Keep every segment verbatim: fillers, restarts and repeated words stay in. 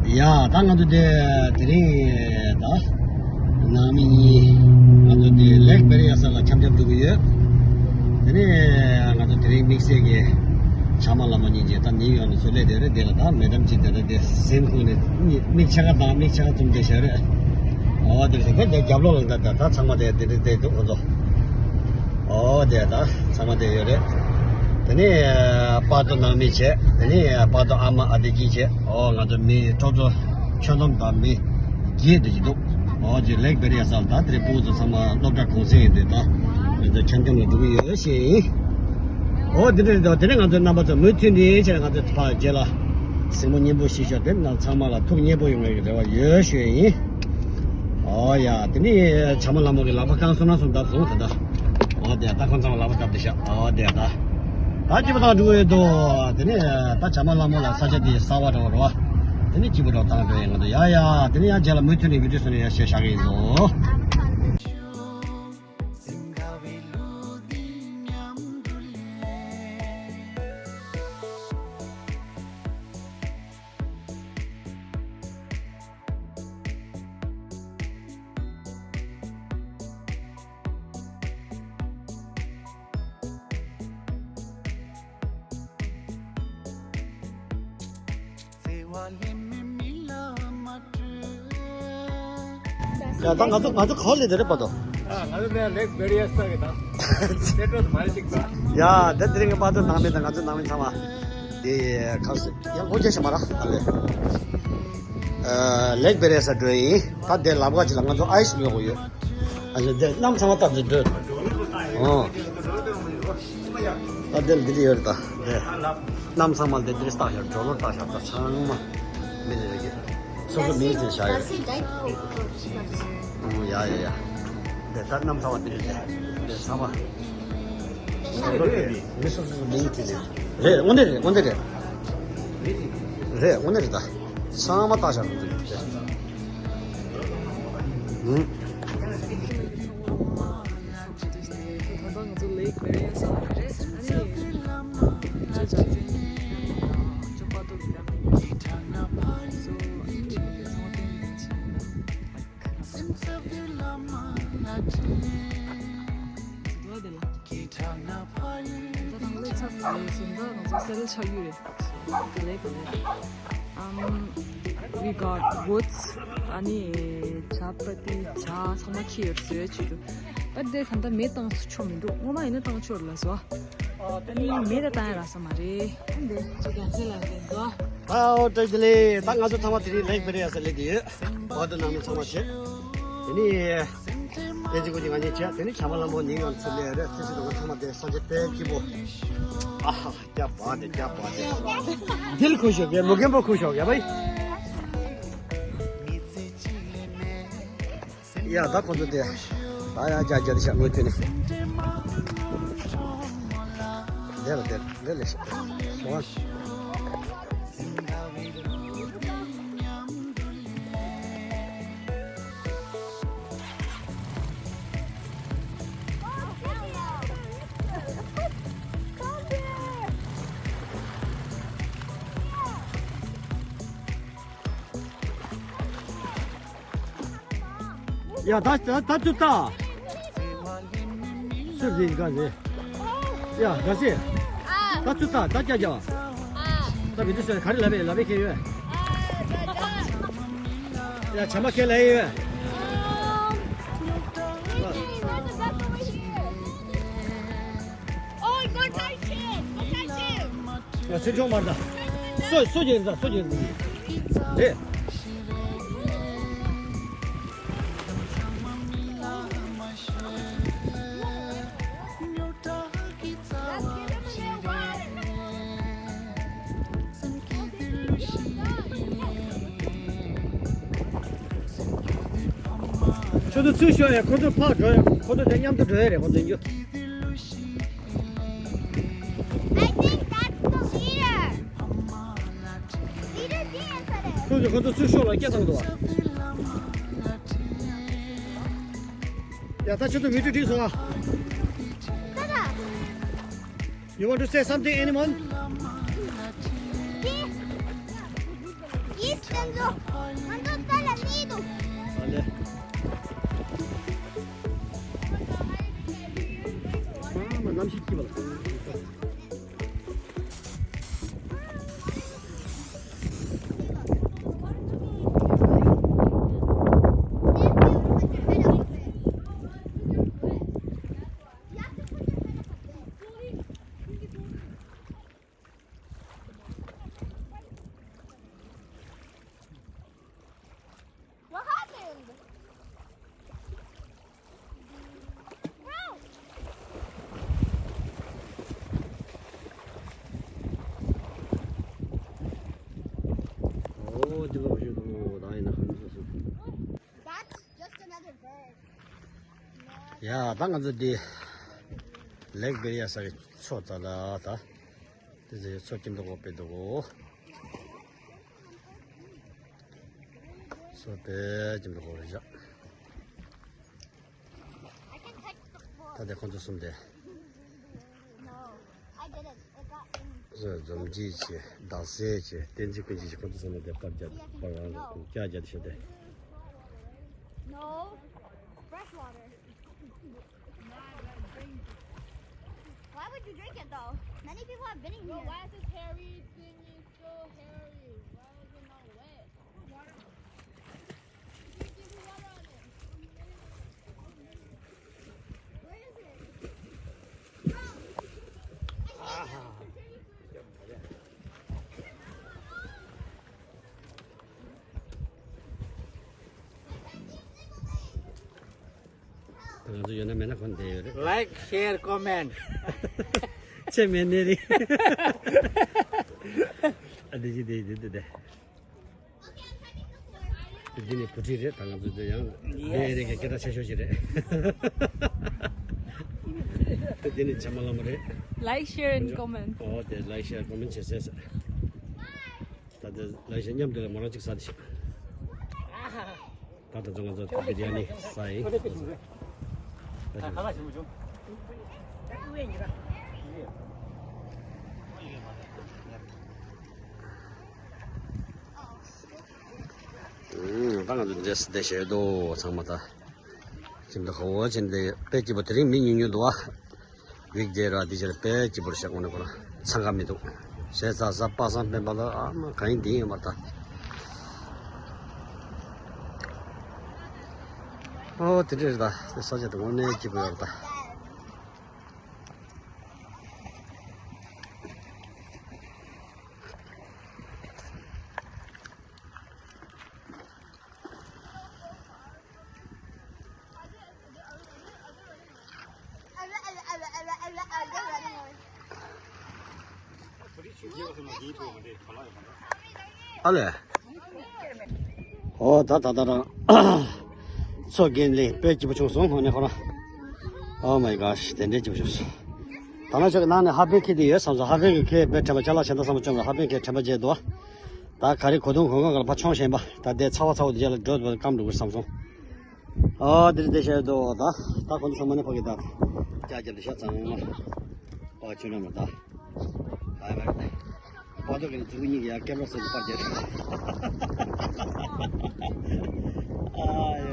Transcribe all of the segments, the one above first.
ཡ་ད་ང་ཚོ་དེ་དེ་རིང་ད་ནང་མི་གཉིས་ང་ཚོ་དེ་ལེག་བེ་རི་ཡ་ས་ལ་འཆམ་འཆམ་འགྲོ་གི་ཡོད། དེ་ནས་ང་ཚོ་དེ་རིང་དམིགས་བསལ་གྱི་བྱམས་མ་ལྷ་མོ་གཉིས་ཀྱིས་ད་ནིའུ་ཡོག་ནས་ཚུར་སླེབས་བསྡད་རེད། དེ་ལ་ད་མེ་ཌམ་གཅིག་དེ་ལ་དེ་སེམས་ཁོང་ནས་མིག་ཆ་ག་དང་མིག་ཆ་ག་བཙུམ་བསྡད་བཞག་རེད། ཨོ་དེ་ལ་དེ་དེ་རྒྱབ་ལོགས་ལ་ད་ད་ད་ཚང་མ་དེ་དེ་དེ་དེ་འདུག་ཁོ་ཚོ། ཨོ་དེ་ད་ཚང་མ་དེ་ཡོད་རེད། དེ་ནས་པ་ཏོ་ནང་མི་བྱས། དེ་ནས་པ་ཏོ་ཨ་མ་ཨ་དེ་གཅིག་བྱས། ཨོ་ང་ཚོ་མི་ཁྲོ་ཚོ་ཁྱོན་བསྡོམས་ད་མི་བརྒྱད་དེ་ཅིག་འདུག་ཨོ་ཅིག་ལེག་བེ་རི་ཡ་ས་ལ་ད་དེ་རིང་ཕྲུ་གུ་ཚོ་ཚང་མ་སློབ་གྲྭ་གུང་སེང་ཡིན་དུས་ད་ང་ཚོ་འཆམ་འཆམ་ལ་འགྲོ་གི་ཡོད་ཞེས་ཡིན། ཨོ་དེ་འདྲ་རེད་དོ། དེ་ནས་ང་ཚོའི་རྣམ་པ་ཚོ་མུ་མཐུད་ནས་བྱས་ན་ང་ཚོ་ཕར་རྗེས་ལ་གཟིགས་མོ་སྙན་པོ་ཞིག་ཤོག་དེ་ནང་ཚང་མ་ལ་ཐུགས་མཉེས་པོ་ཡོང་བའི་རེ་བ་ཡོད་ཞུ་ཡིན། ཨོ་ཡ་དེ་ནས་བྱམས་མ་ལྷ་མོ་གི་ལག་པ་བཀང་སོང་ན་སོང་ད་བཟུང་ད་ད། ཨོ་དེ་ད་ཁོང་ཚང་ལ་ལག་པ་བཀབ་དེ་ཤག་ཨོ་དེ་ད། ད་སྐྱིད་པོ་དང་འགྲོ་གི་ཡོད་དོ། དེ་ནས་ད་བྱམས་མ་ལྷ་མོ་ལ་ས་ཆ་དེ་གསར་པ་འདྲ་བོ་རེད་བ། དེ་ནས་སྐྱིད་པོ་འདྲ་བོ་བཏང་འགྲོ་ཡིན་ང་ཚོ། ཡ་ཡ་དེ་ནས་ཡང་རྗེས་ལ་མུ་མཐུད་ནས་བི་ཌིའོ་བཟོས་ནས་ཡང་བཤད་བཞག་གི་ཡིན་དོ། ཡ་ད་ང་ཚོ་ང་ཚོ་ག་པར་སླེབས་བསྡད་རེད་པ་དོ། ཨ་ང་ཚོ་ནས་ལེག་བེ་རི་ཡ་ས་གི་ད། སེ་ཏྲོ་དུ་མ་རེད་ཅིག་ད། ཡ་ད་དེ་རིང་གི་པ་དོ་ནང་མི་དང་ང་ཚོ་ནང་མི་ཚང་མ། དེ་ཁ་སི་ཡང་སྒོ་རྒྱག་ཤ་མ་ར་ཨ་ལེ། ཨ་ལེག་བེ་རི་ཡ་ས་འགྲོ་ཡིན། ད་དེ་ལབ་ག་ཅིག་ལ་ང་ཚོ་ཨའི་སི་ཉོ་དགོས་ཡོད། ཨ་ཅེ་དེ་གནམ་ཚང་མ་སྟབས་བདེ་འགྲོ། ཨོ། ད་དེ་ལ་འདི་འདྲ་ཡོད་རེད་ད། དེ་གནམ་ཚང་མ་ལ་དེ་འདྲ་སྟག་ཤར་གྲོ་ལོར་སྟག་ཤར་ད་ཚང་མ་མི་འདི་རེད་གི། སོ་སོ་མིང་དེ་བཞག་ཡོད། ཨོ་ཡ་ཡ་ཡ། དེ་ད་གནམ་ཚང་མ་འདི་རེད་དེ། དེ་ཚང་མ་གྲོ་ལོར་དེ་མི་སོ་སོ་མིང་དེ་རེད། རེད་དངོས་གནས་རེད། དངོས་གནས་རེད། རེད་དངོས་གནས་རེད་ད། ཚང་མ་སྟག་ཤར་རེད་དེ། ད་ལྟ་ང་ཚོ་ལེག་བེ་རི་ཡ་ས་ལ་རེད། ཨ་ནི་ཅོ་ཅག་ཅིང་ཅོ་པ་ཏོ་གི་ལམ་སོ་ཨ་ནི་ཅི་ཡོད་པའི་ཚོང་སྟེང་གི་ཆེད་ལ་ཁ་ཁ་ས་ད་ལྟ་ལེགས་ཚ་ས་རེད། སོང་ཙང་ང་ཚོ་སེལ་ཆགས་ཡོད་རེད། ག་ལེ་ག་ལེ། Um, we got woods. ཨ་ནི་ཇ་པ་ཏི་ཇ་ཚང་མ་ཁྱེར་ཡོད་ཟེར་བྱེད་རྒྱུ། པ་དེ་ད་ལྟ་མེ་བཏང་ཆོག་མི་འདུག་སྔོན་མ་ཡིན་ན་བཏང་ཆོག་ལ་ཟོ། ཨ་ནི་མེ་ད་བཏང་ཡ་རག་ས་མ་རེད། འདི་ཅི་ག་ཚེ་ལ་རེད་ཟོ། ཨའོ་བཀྲ་ཤིས་བདེ་ལེགས། ད་ང་ཚོ་ཚང་མ་དེ་རིང་ལེག་བེ་རི་ཡ་ས་སླེབས་བསྡད་ཡོད། བར་དུ་ནང་མི་ཚང་མ་བྱེད། དེ་ནི་དེ་ཅི་གོ་ཅི་ང་གཉིས་བྱེད། དེ་ནི་བྱམས་མ་ལྷ་མོ་ནིའུ་ཡོག་ཚུར་སླེབས་རེད། དེ་ཚེ་ད་ང་ཚང་མ་དེ་ས་ཆ་དཔེ་སྐྱིད་པོ། ཨ་ཧ། क्या बात है, क्या बात है। दिल खुश हो गया, मुकेम्बो खुश हो गया भाई। ཡ་ད་ཁོ་ཚོ་དེ་ད་ཡ་རྒྱ་རྒྱ་དེ་ཤ་ངོས་ཐོན་ནས་དེ་ལ་དེ་དེ་ལས་ཤ་ཤ་བ། ཡ་ད་ད་ད་ཚུར་ལྟ། ཚུར་འཛིན་ག་རེད། ཡ་དགའ་སེ། ད་ཚུར་ལྟ། ད་རྒྱ་རྒྱ། ད་བི་དུ་སེ་ག་རེ་ལབ་པས་ལབ་པས་ཁེལ་ཡོད། ཡ་བྱམས་མ་ཁེལ་ལབ་ཡོད། Oh, go touch him! Go touch him! ཡ་སེམས་ཆུང་མ་རེད་ད། སོ་སོ་རྒྱག་རེད་ད། སོ་རྒྱག་རེད། རེད། ཁྱོད་ཚོ་ཚུར་ཤོག་ཡ། ཁོ་ཚོ་ཕར་འགྲོ་ཡ། ཁོ་ཚོ་དེ་མཉམ་དུ་འགྲོ་ཡ་རེད། ཁོ་ཚོ་འགྱོ། I think that's the leader. Leader dance at it. ཁོ་ཚོ་ཁོ་ཚོ་ཚུར་ཤོག་ལ་སྐད་བཏང་འདུག་བ། ཡ་ད་ཁྱོད་ཚོ་མི་ཁྲི་ཁྲི་སོང་ཨ། ད་ད། You want to say something, anyone? He, he's the ཨ་ལེ། ཨ་མ་གནམ་གཤིས་སྐྱིད་པ་ལ། What happened? ཨོ་འདི་ལོག་ཞུ་དང་ད་ཡིན་ན་ཧམ་སོ་སོ། That's just another bird. ཡ་ད་ང་ཚོ་འདི་ལེག་བེ་རི་ཡ་ས་གི་མཚོ་ད་ལ་ད། དེ་ཚོའི་མཚོ་ཁྱིམ་དུ་འོ་པེ་འདུག་གོ། མཚོ་དེ་ཁྱིམ་དུ་འོ་རེ་བཞག་ད་དེ་ཁོང་ཚོ་གསུམ་དེ། ཟོ་འཛོམས་ཅི་ཆེ་བདག་སེ་ཆེ་བསྟན་འཛིན་ཀུན་གྱི་ཆེ་ཁོང་ཚོ་གསུམ་ལ་དེ་པར་རྒྱག་པར་རང་རང་ཀྱག་རྒྱག་དེ་ཤོད་དེ། Why would you drink it though? Many people have been in here. Why is this hairy thingy still hairy? Why is it not wet? Water. Give me water on it. Where is it? ང་ཚོ་ཡོད་ན་མེད་ན་ཁོ་འདི་ཡོད་རེད། Like, share, comment. ཆེ་མེད་ནི་རེད། ཨ་འདི་ཅི་འདི་འདི་འདི་འདི། འདི་ནི་བུ་ཁྲིད་རེད་ད་ང་ཚོ་འདི་ཡང་འདི་རེད་གི་སྐད་གྲགས་ཆེ་ཤོས་ཅིག་རེད། འདི་ནི་བྱམས་མ་བླ་མ་རེད། Like, share and comment. ཨོ་དེ་like, share, comment བྱེད་ཟེར། ད་ལྟ་ལ་ཞེ་མཉམ་དུ་མོ་རང་གཅིག་ཟ་དེ་ཤག་ད་ལྟ་ཚོ་ང་ཚོ་བི་རི་ཡ་ནི་ཟ་ཡིན། ད་ང་ཚོ་འདྲེས་བསྡད་བཞག་ཡོད་དོ་ཚང་མ་ད། ཁྱིམ་དུ་ཁ་བོ་ཕྱིན་ཏེ་དཔེ་སྐྱིད་པོ་དེ་རིང་མི་ཉུང་ཉུང་འདུག་ཨ། ཝིག་ཌེ་ར་དེ་ཕྱིར་དཔེ་སྐྱིད་པོར་བཞག་དངོས་གནས་ཁོ་རང་འཚང་ཁ་མི་འདུག་ཞེས་ཚ་ས་པ་སངས་སྤེན་པ་ལ་ཨ་མ་གང་ཡིན་དེ་ཡིན་མ་ད། ཨོ་དེ་འདྲ་རེད་ད་དེ་ས་ཆ་དེ་དངོས་གནས་སྐྱིད་པོ་ཡོད་རེད་ད། ཨ་ལས། ཨོ་ད་ད་ད་རང་། མཚོ་རྒན་ལས་དཔེ་སྐྱིད་པོ་བྱུང་སོང་ཧོ་ནས་ཁོ་རང་། Oh my gosh དེ་འདྲའི་སྐྱིད་པོ་བྱུང་སོང་། ད་ང་ཚོ་གི་ནང་ནས་ཧ་པན་ཁེ་དེ་ཡོད་བསམ་སོང་ཧ་པན་གི་ཁེ་དཔེ་དྲན་པ་ཅ་ལག་ཆེ་ད་བསམ་པ་བཅོམ་ལ་ཧ་པན་ཁེ་དྲན་པ་བརྗེད་འདུག་ད་ག་རེ་གོ་དུང་གོ་ང་ག་ལ་ཕ་ཆོང་ཞེན་པ་ད་དེ་ཚ་བ་ཚ་བོ་དེ་རྗེས་ལ་འགྲོ་དུ་སྐམ་འགྲོ་གི་བསམ་སོང་། ཨ་དེ་རེད་དེ་ཤར་དོ་ད་ད་གོ་དུང་ཚང་མ་ནས་ཕ་གི་ད་ཀྱ་རྒྱབ་དེ་ཤ་ཚང་མ་ཕ་ཆོས་རྣམས་ལ་ད་ཨ་ཡ་ད་པ་ཏོ་གི་ནི་ཛུ་གུ་གཉིས་ཀྱི་ཡ་ཀེམ་ར་སོ་ནི་པར་རྒྱབ་ཨ་ཡ་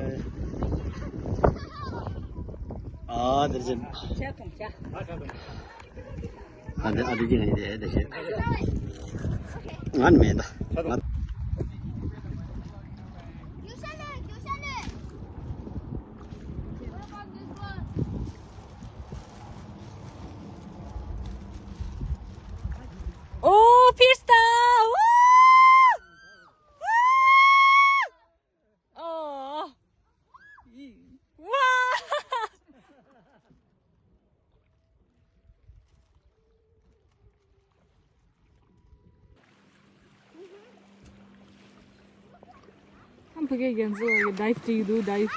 ཨ་དེ་རེད། ཨ་འདི་ཨ་འདི་ཅི་ང་ཡིན་དེ་དེ་ཤེས། ང་ནི་མེད་ད། ཨོ་ཕིར་སྟ། ཨོ། ཨོ། ཝ། ཨ་ཕ་གིའི་རྒན་གོག་གིས་ཌའིབ་བྱེད་ཀྱི་འདུག་ཌའིབ།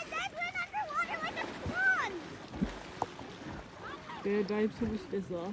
དེ་ཌའིབ་ཚུགས་པ་ཞིག་བྱས་སོང་།